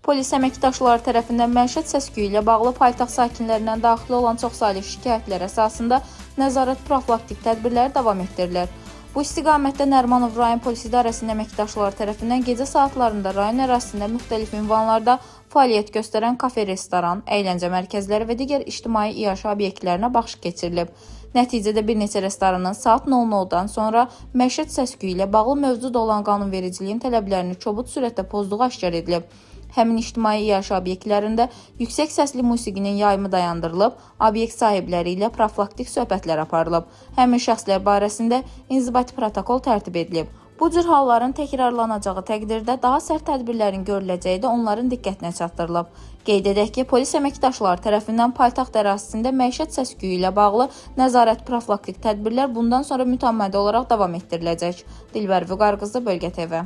Polis əməkdaşları tərəfindən məişət səs-küyü ilə bağlı paytaxt sakinlərindən daxil olan çoxsaylı şikayətlər əsasında nəzarət profilaktik tədbirləri davam etdirilir. Bu istiqamətdə Nərimanov rayon polis idarəsinin əməkdaşları tərəfindən gecə saatlarında rayon ərazisində müxtəlif ünvanlarda fəaliyyət göstərən kafe, restoran, əyləncə mərkəzləri və digər ictimai iaşə obyektlərinə baxış keçirilib. Nəticədə bir neçə restoranın saat 00-dan sonra məişət səs-küyü ilə bağlı mövcud olan qanunvericiliyin tələblərini kobud sürətdə pozduğu aşkar edilib. Həmin ictimai iaşə obyektlərində yüksək səsli musiqinin yayımı dayandırılıb, obyekt sahibləri ilə profilaktik söhbətlər aparılıb. Həmin şəxslər barəsində inzibati protokol tərtib edilib. Bu cür halların təkrarlanacağı təqdirdə daha sərt tədbirlərin görüləcəyi də onların diqqətinə çatdırılıb. Qeyd edək ki, polis əməkdaşları tərəfindən paytaxt ərazisində məişət səs-küyü ilə bağlı nəzarət profilaktik tədbirlər bundan sonra mütəmadi olaraq davam etdiriləcək. Dilbər Vüqar qızı, Bölgə TV.